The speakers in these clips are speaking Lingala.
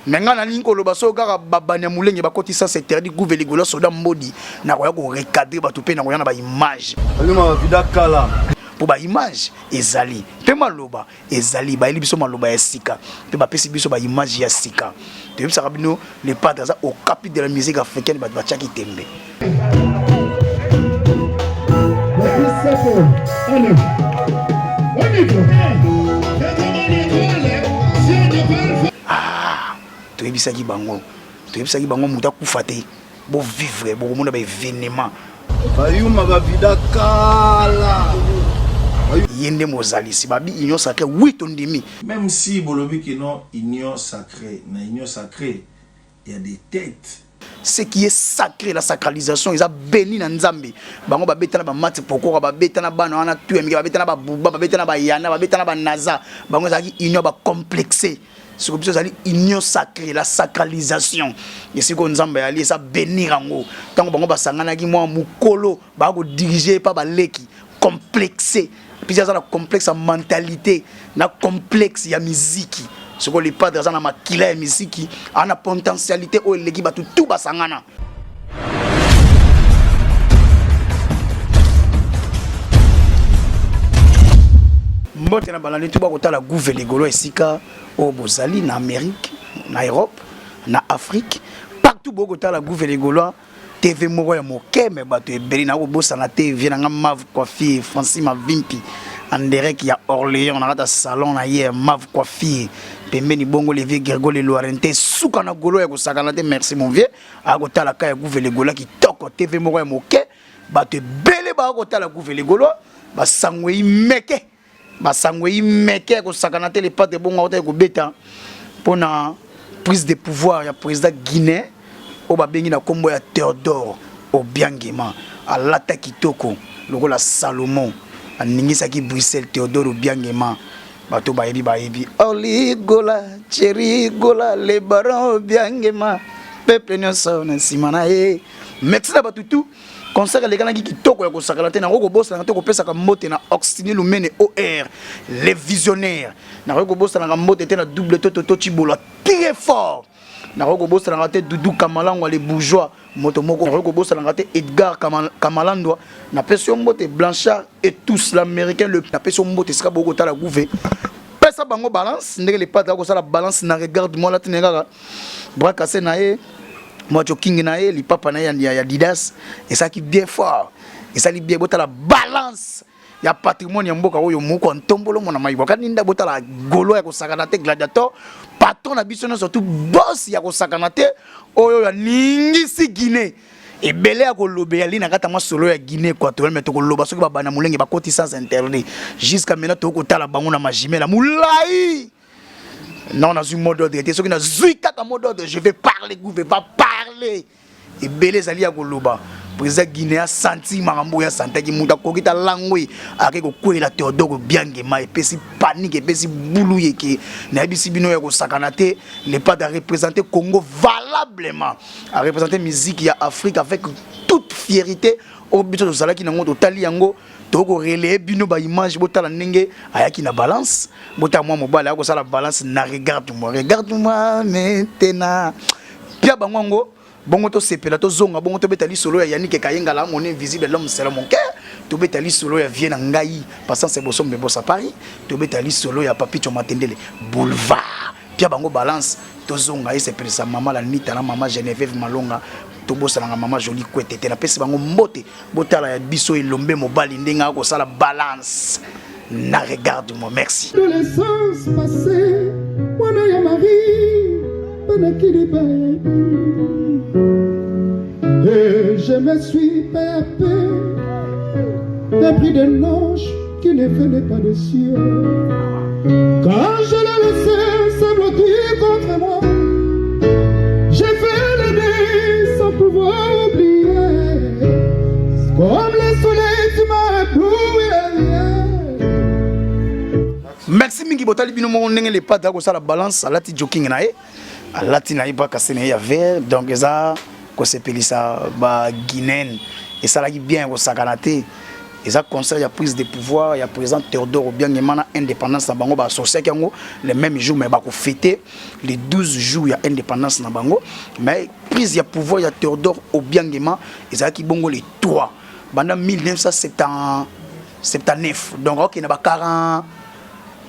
Mais nga nalingi koloba soki kaka babanyamulenge bakoti sens interdit gouve ligolo soda mbodi nakoya ko recadrer bato mpe nakoya na ba image. Alima vida kala. Mpo ba image ezali mpe maloba ezali bayeli biso maloba ya sika mpe bapesi biso ba image ya sika. Toyebisaka bino le padre aza au capi de la musique africaine bato batiaki tembe. Ah, toyebisaki bango toyebisaki bango moto akufa te bovivre bokomona baevenement bayuma bavida kala ye nde mozalisi babi union sacré wi tondimi même si bolobi que non union sacré na union sacré il y a des têtes ce qui est sacré la sacralisation eza béni na nzambe bango babeta na bamati pokora babeta na bana wana tu ya mike babeta na babuba babeta na bayana babeta na banaza bango ezalaki union bacomplexe siko biso ezali union sacré la sacralisation esika oyo nzambe ayali eza bénir yango ntango bango basanganaki mwa mokolo baya kodirige epa baleki complexe puis aza na complexe ya mentalité na complexe ya miziki sikoyo le padre aza na makila ya miziki aza na potentialité oyo eleki bato tu basangana mbote na balandi tu bakotala gouve ligolo esika oyo bozali na amérique na europe na afrique partout bokotala gouve ligolo TV moko ya moke me bato ebele na kobosana te vie na nga Mav Coiffure Francis Mavimpi en direct ya Orléans na kata salon na ye Mav Coiffure pembeni bongo le vieux Gergo le Loirente suka na golo ya kosakana te merci mon vieux akotala ka ya gouve le gola kitoko TV moko ya moke bato ebele bakotala gouve le golo basango meke Basango eyi meke ya kosakana te le padre bongo akotaki kobeta mpona prise de pouvoir ya président guinéen oyo babengi na nkombo ya Théodore Obiangema alata kitoko lokola Salomon aningisaki Bruxelles Théodore Obiangema bato bayebi bayebi Oligola Cherigola le baron Obiangema peuple nyonso na nsima na ye merci na bato tout Concert elekanaki kitoko ya kosakana te nakoki kobosanaka te kopesaka mbote na Oxtini Lumene OR le visionnaire nakoki kobosanaka mbote te na double toto to Tshibola très fort nakoki kobosanaka te Doudou Kamalangwa le bourgeois moto moko nakoki kobosanaka te Edgar Kamalandwa napesi yo mbote Blanchard et tous l'américain le napesi yo mbote esika bokoki kotala gouve pesa bango balance ndenge le padre akosala balance na regarde moi latine kaka bras cassé na ye mwa joking na ye lipapa na ye ya, ya didas esalaki bien fort esali bien botala balance ya patrimoine ya mboka oyo moko ntombolo mona mayibo kaninda botala golo ya kosakana te gladiator patron na biso nyonso tu boss ya kosakana te oyo aningisi guinée ebele ya koloba eyali na kati ya masolo ya guinée équatoriale me tokoloba soki babana molenge bakoti sans interdit jusqu'à maintenant tokotala bango na majimela molai Non, nazwi mot d'ordre te. Soki nazwi kaka mot d'ordre, je vais parler, gouve va parler. Ebele ezali ya koloba. Président Guinée a senti makambo oyo asantaki moto akoki ta langwe ake kokweyela Théodore Biangema epesi panique epesi bulu yeke nayebisi bino ya kosakana te le pas de représenter Congo valablement a représenter musique ya Afrique avec toute fierté oyo biso tozalaki nango totali yango toko relayer bino ba image botala ndenge ayaki na balance botala mwa mobali ayaki kosala balance na regarde moi regarde moi maintenant pia bango yango bongo tosepela tozonga bongo tobeta lisolo ya Yannick Kayengala mon invisible l'homme c'est mon cœur tobeta lisolo ya vie na ngai patience bosombe bosa Paris tobeta lisolo ya Papicho Matendele boulevard pia bango balance tozonga esepelisa mama la nita na mama Geneviève Malonga tobosanaka mama Jolie Kwete te napesi bango mbote Botala ya biso elombe mobali ndenge akosala balance na regarde moi merci. Adolescence passée, mwana ya Marie, banakili bayebi. Et je me suis peu à peu épris d'un ange qui ne venait pas des cieux. Quand je l'ai laissé se blottir contre moi, j'ai fait le deuil sans pouvoir oublier. Comme le soleil, tu m'as ébloui. Merci mingi botali bino moko ndenge le padre akosala balance alati joking na ye alati na ye bakase na ye ya vert donc eza kosepelisa ba guinéenne esalaki bien kosakana te. Eza concert ya prise de pouvoir ya président Théodore Obiang Nguema na indépendance na bango, ba associaki yango le même jour, mais bako fêter les 12 jours ya indépendance na bango. Mais prise ya pouvoir ya Théodore Obiang Nguema ezalaki bongo le 3 banda 1979, donc okende ba 40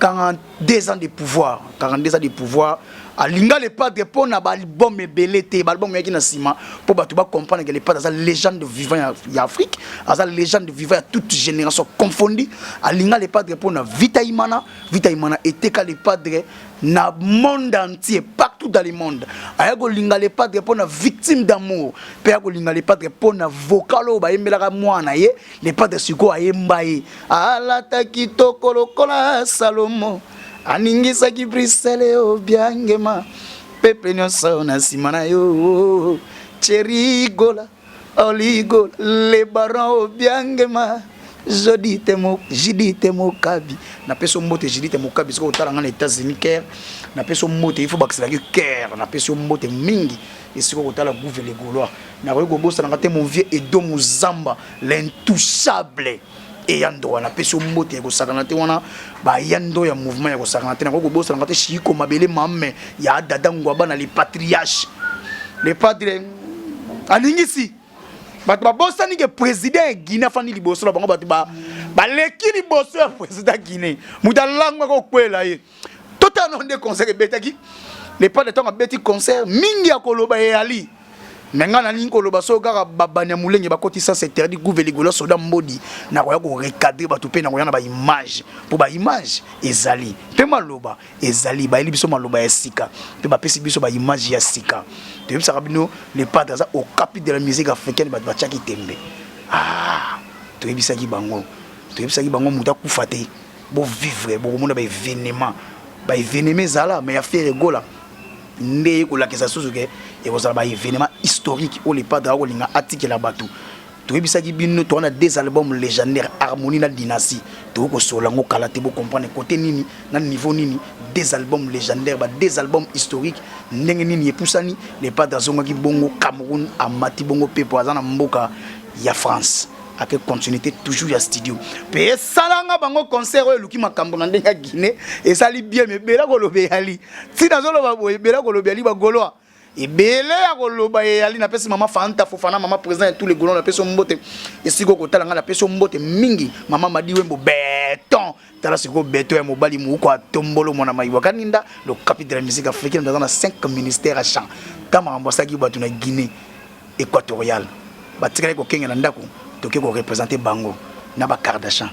42 ans de pouvoir, 42 ans de pouvoir. Alinga le padre mpo na baalbum ebele te, baalbum eyaki na nsima mpo bato bacomprendre ke le padre aza légende vivant ya Afrique, aza légende vivant ya toute génération confondue. Alinga le padre mpo na Vita Imana. Vita Imana eteka le padre na monde entier, partout dans le monde. Aya kolinga le padre mpo na Victime d'amour, mpe aya kolinga le padre mpo na vocal oyo bayembelaka mwana ye. Le padre sikoyo ayemba ye alata kitoko lokola Salomo, aningisaki Brisele obiangema, pepe nyonso na nsima na yo, Cherigola Oligola, le baron obiangema. Jodite mo Judite Mokabi, napesi yo mbote. Judite Mokabi, soki otala nga na États-Unis, cœur, napesi yo mbote. Il faut bakiselaki cœur, napesi yo mbote mingi esika kotala Gouve le Gaulois. Nakoki kobosanaka te mon vieux Edo Muzamba, l'intouchable eyando, napesi yo mbote ya kosakana te. Wana bayando ya mouvement ya kosakana te. Nakoki kobosanaka te Shiko Mabele Mame ya Dada Ngwaba na le patriarche. Le padre alingisi bato babosani ke président ya Guinée afandi liboso na bango. Bato baleki liboso ya président Guinée, moto alangwaka okwela ye. Totala nde concert ebetaki le padre. Ntango abeti concert, mingi ya koloba eyali, me ngai nalingi koloba soki kaka babani ya molenge bakoti sens interdit. Gouve Ligolo, soda mbodi, nakoya korecadrer bato mpe nakoya na baimage, mpo baimage ezali mpe maloba ezali. Bayeli biso maloba ya sika mpe bapesi biso baimage ya sika. Toyebisaka bino, le padre aza okapi de la musique africaine. Bato batiaki tembe. Ah, toyebisaki bango, toyebisaki bango, moto akufa te, bovivre, bokomona baévénement. Baévénement ezala, mais ya Ferre Gola nde ekolakisa susu ke ekozala baévénement historique oyo le padre akolinga atikela bato. Toyebisaki bino, toza na deux albums légendaires, Harmonie na Dynastie. Tokoki kosola yango kala te, bocomprendre côté nini na niveau nini. Deux albums légendaires, ba deux albums historiques, ndenge nini epusani. Le padre azongaki bongo Cameroun, amati bongo mpepo, aza na mboka ya France, ake continuité toujours ya studio mpe esalanga bango concert oyo eluki makambo na ndenge ya Guinée. Esali bien, mais ebele koloba eyali. Ntina azoloba boye, ebele koloba eyali, bagaulois, ebele ya koloba eyali. Napesi mama Fanta Fofana, mama président ya tous les Gaulois, napesi yo mbote esika okotala ngai, napesi yo mbote mingi. Mama Madi Wembo beton, tala sikoyo beton ya mobali mouko atombolo mwana mayiwa kaninda, le capitaine de la musique africaine, aza na 5 ministères ya chant. Ta makambo asalaki bato na Guinée équatoriale, batikali kokengela ndako. Toke koreprésenter bango na bakardashan,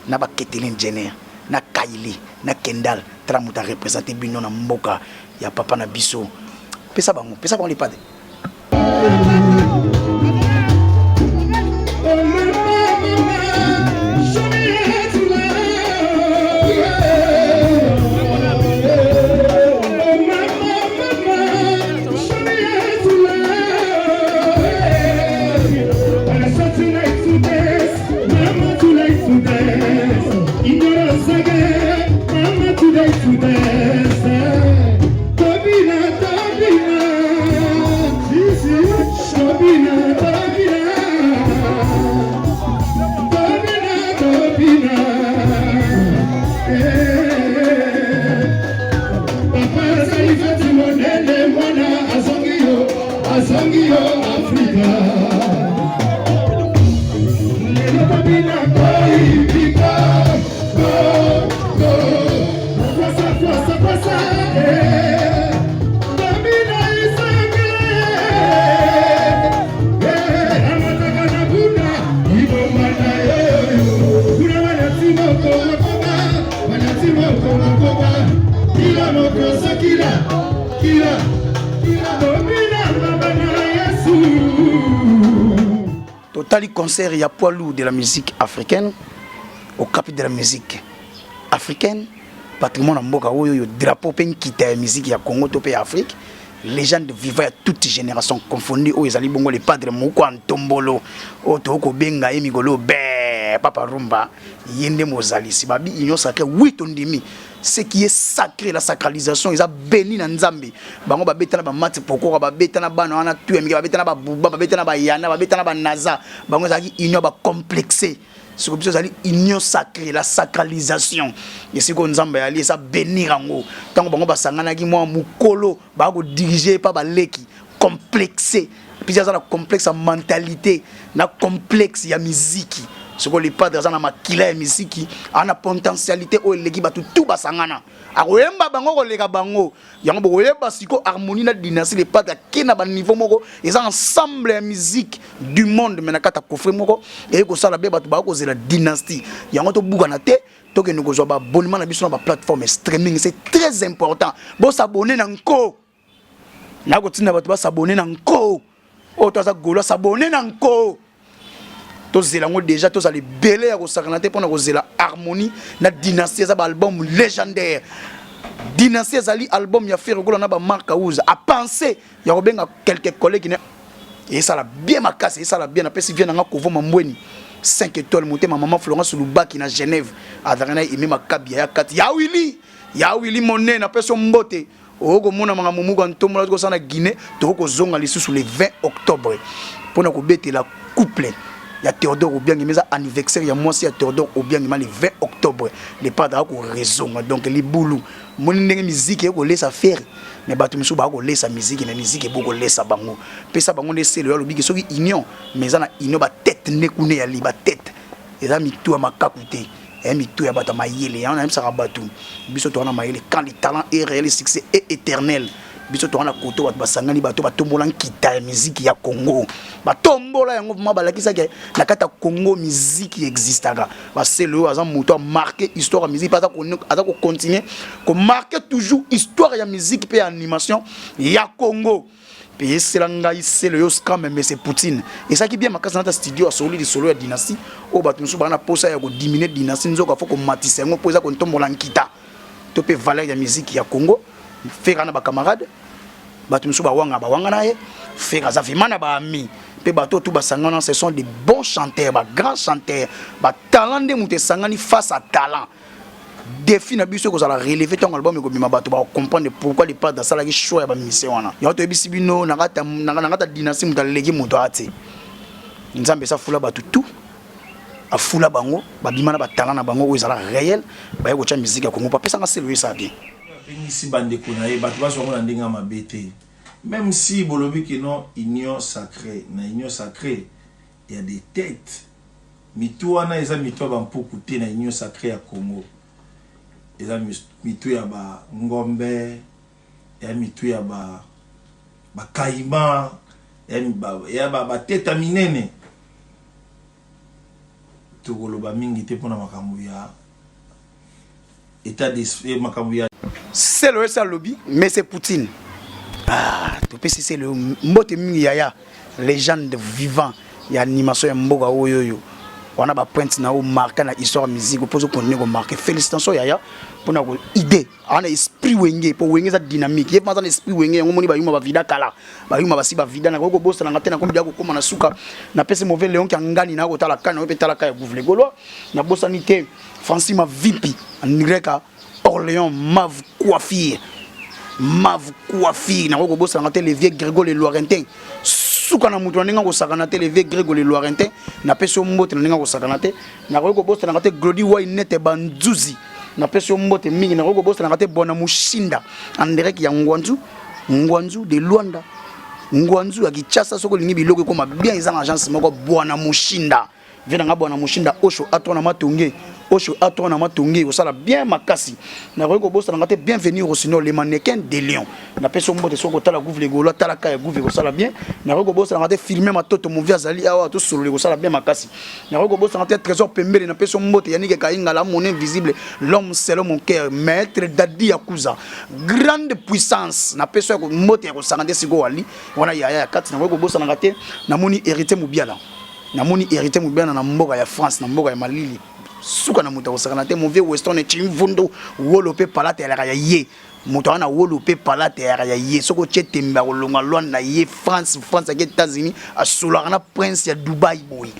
na baketelin Jenner, na Kaili, na Kendal. Tala moto areprésente bino na mboka ya papa na biso. Pesa bango, pesa bango le padre. Azongi yo Afrika, lelo babina koyibika go go kwasa kwasa kwasa, eh. Babina isangele, eh, amataka na buna ibomba na yo kuna banati moko mokoba, banati moko mokoba, kila mokoso kila kila kila bobina mama na Yesu. Totali concert ya poids lourd de la musique africaine, au capi de la musique africaine, patrimoine ya mboka oyo oyo, drapeau mpe nkita ya musique ya Congo to mpe ya Afrique, légende vivant ya toute génération confondue, oyo ezali bongo le padre moko ya ntombolo, oyo tokoki kobenga ye mikolo be Papa Rumba. Ye nde mozalisi babi union sacrée. Oui, tondimi ce qui est sacré, la sacralisation eza béni na Nzambe. Bango babeta na bamati pokora, babeta na bana wana tu ya mike, babeta na babuba, babeta na bayana, babeta na banaza. Bango ezalaki union bacomplexe. Siko biso ezali union sacrée, la sacralisation. Esiko Nzambe ali esa bénir yango. Tango bango basanganaki mwa mukolo ba ko diriger pa baleki complexé. Puis aza na complexe ya mentalité, na complexe ya miziki. Siko le padre aza na makila ya miziki, ana na potentialité oyo eleki bato tout basangana. Akoyemba bango koleka bango. Yango bokoyeba siko harmonie na dynastie le padre ake na ba niveau moko eza ensemble ya musique du monde mais na kati ya coffret moko eye kosala be bato bakozela dynastie yango tobukana te tokende kozwa ba abonnement na biso na ba plateforme streaming, c'est très important. Bosabone na nko, nakotinda bato basabone na nko oyo to aza golo asabone na nko. Tozela yango déjà, tozala ebele ya kosakana te mpona kozela harmonie na dynastie. Eza baalbum légendaire. Dynastie ezali album ya Ferre Gola na bamark House apense ya kobenga quelques collègues ne esala bien makasi, esala bien. Napesi vie nanga kovoma mbweni 5 étoiles motema mama Florence Lubaki na Genève azalaka na Aime Makabia ya kati ya Willy, ya Willy Monene. Napesi yo mbote. Okomona makambo moko ya ntombola tokosala na Guinée. Tokokozonga lisusu le 20 octobre mpona kobetela couple ya Théodore Obiangema. Eza anniversaire ya mwasi ya Théodore Obiangema le 20 octobre. Le padre akorezonga donc libulu. Moni ndenge miziki ekolesa Ferre, mais bato mosusu bakolesa miziki, mais miziki ebokolesa bango. Pesa bango nde selo ya lobiki soki union, mais eza na union batete nde kuna eyali batete, eza mitu ya makaku te, ya mitu ya bato ya mayele. Yango nayebisaka bato, biso toza na mayele. Quand le talent est réel, le succès est éternel. Biso toza na koto bato basangani, bato batombola nkita ya miziki ya Congo, batombola yango vraiment, balakisaki na kati ya Congo miziki existaka. Basele oyo aza moto amarqué histoire ya miziki mpe aza kocontinue komarquer toujours histoire ya miziki mpe ya animation ya Congo. Mpe esela ngai sele oyo scam mese Poutine ezalaki bien makasi na ta studio. Asoli lisolo ya dynastie oyo bato mosusu baa na posa ya kodiminuer dynastie, nzoka fo komatisa yango mpo eza kontombola nkita to mpe valeur ya miziki ya Congo. Ferre na bacamarade, bato mosusu bawanga bawanga na ye. Ferre aza vraiment na baami mpe bato oyo tu basangana, ce sont des bons chanteurs, bagrands chanteurs, batalent nde moto esangani face à talent. Défi na biso ekozala relevé ntango album ekobima, bato bakocomprendre pourquoi le padre asalaki choix ya bamusicien wana. Yango toyebisi bino, na kati ya dynastie moto aleki moto aya te. Nzambe esa afula bato tout, afula bango, babima na batalent na bango oyo ezala réel, baye kotya musique ya Kongo. Bapesanga selo oyo esala bien. Abengisi bandeko na ye, bato bazwa yango na ndenge ya mabe te. Même si bolobi ke non, union sacrée, na union sacrée ya des têtes, mitu wana eza mitu ya bampuku te. Na union sacrée ya Congo eza mitu ya bangombe, ya mitu ya bakaima, ya bateta minene. Tokoloba mingi te mpona makambo ya état d'esprit, makambo ya Selo esi alobi, mais c'est Poutine. Ah, topesi Selo mbote mingi, yaya légende vivant ya animation ya mboka oyo. Oyo wana bapointe na oyo marqué na histoire ya musique mpo ozocontinue komarquer. Félicitation yaya mpona ko idée aza na esprit Wenge, mpo Wenge eza dynamique. Ye mpe aza na esprit Wenge. Yango moni bayuma bavida kala, bayuma basi bavida. Nakoki kobosananga te, nakomi dia kokóma na suka. Napesi mauvais Léon Kiangani na kotala ka na yo mpe talaka ya Gouve Gaulois. Nabosani te Francis Mavipi Andreka Orléans, Mav Coiffure, Mav Coiffure. Nakoki kobosananga te le vieux Grégo le Loirentin, suka na moto na ndenge akosakana te. Le vieux Grégo le Loirentin, napesi yo mbote na ndenge akosakana te. Nakoki kobosanaka te Glodi Wainete Banzuzi, napesi yo mbote mingi. Nakoki kobosanaka te Bona Mushinda Anderek ya Ngwanzu, Ngwanzu de Luanda, Ngwanzu ya Kinshasa. Soki olingi biloko ekoma bien, eza na agence moko, Bwana Mushinda vie nanga, Bwana Mushinda Osho atwa na matonge, Osho atwa na matonge, osala bien makasi. Nakoki kobosananga te Bienvenue Rossignol, le mannequin de Lion, napesi yo mbote. Soki kotala Gouve le Gaulois, talaka ya Gouve, kosala bien. Nakoki kobosananga te Filme Matoto movi azali awa, tosololi, kosala bien makasi. Nakoki kobosananga te Trésor Pembele, napesi yo mbote. Yanike Kayingala, mon invisible, l'homme selon mon cœur, maître Dadi Yakuza, grande puissance, napesi yo mbote ya kosanga te. Sikoyo ali wana yaya ya kati. Nakoki kobosanaka te, namoni Héritier Mobiala, namoni Héritier Mobiala na mboka ya France, na mboka ya malili, suka na moto akosakana te. Mon vieux Weston Chimvundu, wolo mpe palata elaka ya ye. Moto wana wolo mpe palata eyaka ya ye. Soki otie tembe, akolonga Lwanda ye France, France ake États-Unis, asolaka na prince ya Dubai boye.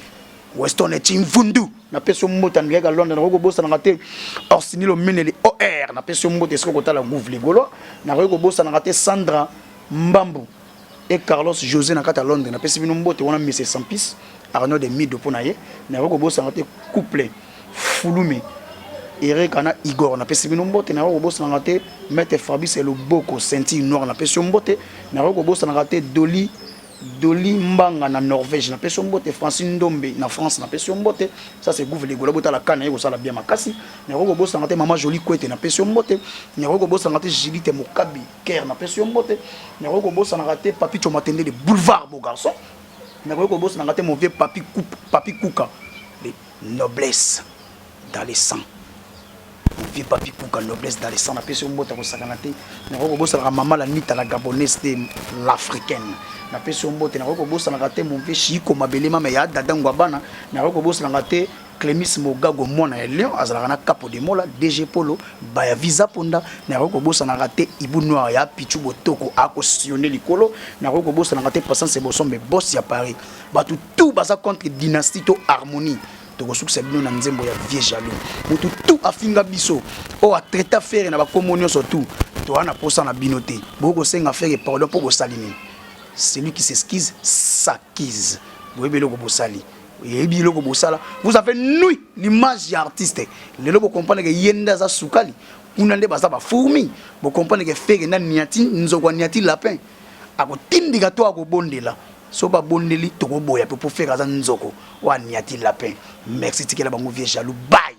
Weston Chimvundu, napesi yo mbote. Andriaka Lwanda, nakoki kobosanaka te Orsini Lomeneli or, napesi yo mbote. Soki kotala Gouve le Gaulois, nakoki kobosanaka te Sandra Mbambu e Carlos José na kati ya Londres, napesi bino mbote wana. Monsieur Sampis. Arnaud de Mido mpo na ye. Nakoki kobosana te couple Fulumi Ereka na Igor, napesi bino mbote. Nakoki kobosanaka te Maître Fabrice Loboko ceinture noire, napesi yo mbote. Nakoki kobosanaka te Dolly Dolly Mbanga na Norvège, napesi yo mbote. Francine Ndombe na France, napesi yo mbote. Ça c'est Gouve Legola, botala kana ye kosala bien makasi. Nakoki kobosanaka te Mama Jolie Kwete, napesi yo mbote. Nakoki kobosanaka te Judith Mokabi Ker, napesi yo mbote. Nakoki kobosanaka te Papi Chomatende de Boulevard Beau Garçon. Nakoki kobosanaka te mon vieux Papi Coupe, Papi Kuka, le noblesse dans le sang. Mon vieux Papi Kuka, noblesse dans le sang, napesi yo mbote kosakana te. Nakoki kobosanaka mama la Nita la Gabonaise te, l'africaine. Napesi yo mbote. Nakoki kobosanaka te mon vieux Chico Mabele mama ya Dada Ngwabana. Nakoki kobosanaka te Clemis Mogago mwana ya Lion azalaka na Capo de Mola, DG Polo, Baya Visa Ponda. Nakoki kobosanaka te Ibu Noir ya Pichu Botoko akosionne likolo. Nakoki kobosanaka te Patience Bosombe boss ya Paris. Bato tout baza contre dynastie to harmonie. Tokosukisa bino na nzembo ya vieux jaloux. Mutu tout afinga biso oyo atraita Ferre na bakombo nyonso tout, toa na posa na bino te. Bokoki kosenga Ferre pardon mpo bosali nini? Celui qui s'excuse s'accuse. Boyebi eloko bosali, oyebi eloko bosala, vous avez nui l'image ya artiste. Lelo bocomprendre ke ye nde aza sukali, kuna nde baza bafourmi. Bocomprendre ke Ferre na niati nzoko aniati lapin, akotindika to akobondela. So babondeli tokoboya mpe, mpo Ferre aza nzoko oyo aniati lapin. Merci, tikela bango vieux jaloux, bye.